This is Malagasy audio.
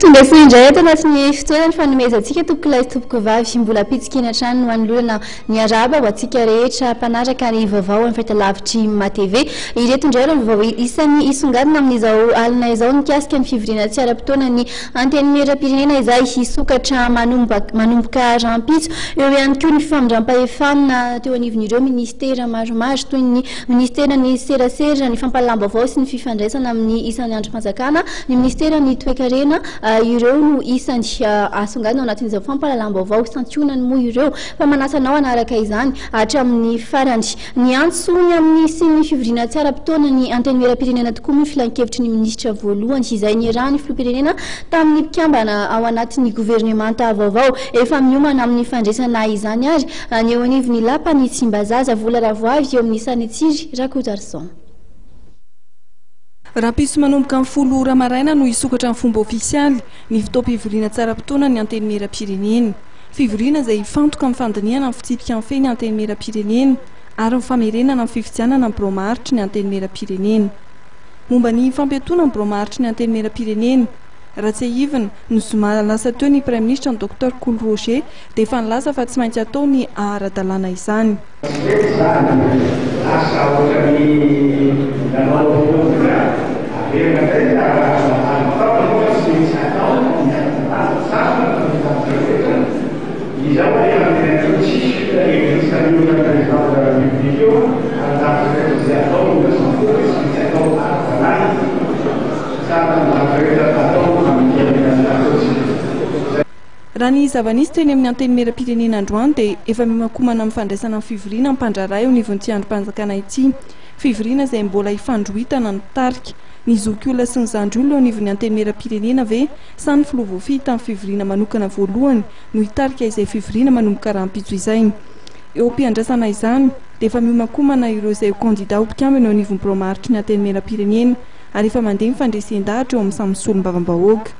Tonga soa indray ato anatin'ny fotoana ny fanomezantsika tompokolahy sy tompokovavy. Mbola am-pitsikiana hatrany no anolorana ny arahaba ho antsika rehetra mpanaraka ny vaovao amin'ny fahitalavitry MATV. Ireto indray ireo vaovao isan'ny hisongadina amin'izao alina izao mikasika ny fivoriana tsy ara-potoana ny Antenimierampirenena izay hisokatra manomboka rahampitso. Eo ihany koa ny famindram-pahefana teo anivon'ireo minisitera maromaro toy ny minisiteran'ny serasera, ny fampahalalam-baovao sy ny fifandraisana amin'ny isan'ny andrim-panjakana, ny minisiteran'ny toekarena. Ireo no isany asongadina ao anatin'izao fampahalalam-baovao. Santionany moa ireo fa manasa anao hanaraka izany hatramin'ny farany. Niantso ny amin'ny hisian'ny fivoriana tsy ara-potoana ny Antenimierampirenena tokoa moa ny filankevitry ny minisitra voalohany izay niarahan'ny filoham-pirenena tamin'ny mpikambana ao anatin'ny governemanta vaovao. Efa miomana amin'ny fandresana izany ary ny eo anivon'ny lapan'i Tsimbazaza. Vola Ravoavy eo amin'ny Sanitsiry Rakotoarison. Rahampitso manomboka amin'ny 10 ora maraina no hisokatra amin'ny fomba ofisialy ny fotoam-pivoriana tsy ara-potoana ny Antenimierampirenena. Fivoriana izay hifantoka amin'ny fandinihana ny fitsipika mifehy ny Antenimierampirenena ary ny famerenana ny fifidianana ny birao maharitry ny Antenimierampirenena. Momba ny fampiatoana ny birao maharitry ny Antenimierampirenena, raha tsiahivina, ny zoma lasa teo ny Praiminisitra ny Docteur Kolo Roger dia efa nilaza fa tsy maintsy atao ny haha-ara-dalàna izany. Tsy mety izany, lasa ohatran'ny nanao fotoana averina indray ny raha azo atao nefa tsy maintsy atao ny ara-dalàna, sarotra ny fametrahana rehetra, izao efa miteny anareo tsisy hevitra mihoatra ny président de la république eo ary zavatra rehetra izay atao no raisam-po dia tsy maintsy atao ara-dalàna, tsara ny zavatra rehetra atao amin'ny fiainana ataontsika. Raha ny zava-nisy teny amin'ny Antenimierampirenena androany dia efa miomankomana amin'ny fandraisana ny fivoriana ny mpandraharaha eo anivon'ity andrim-panjakana ity. Fivoriana izay mbola hifandrohitana ny mpitarika. Ny zokiolona sy ny zandriolona eo anivon'ny Antenimierampirenena ve sa ny filoha voafidy tamin'ny fivoriana manokana voalohany no hitarika izay fivoriana manomboka rahampitso izay? Eo am-piandrasana izany dia efa miomankomana ireo izay ho kandida ho mpikambana eo anivon'ny birao maharitry ny Antenimierampirenena ary efa mandeha ny fandresen-dahatra eo amin'ny samy solombavambahoaka.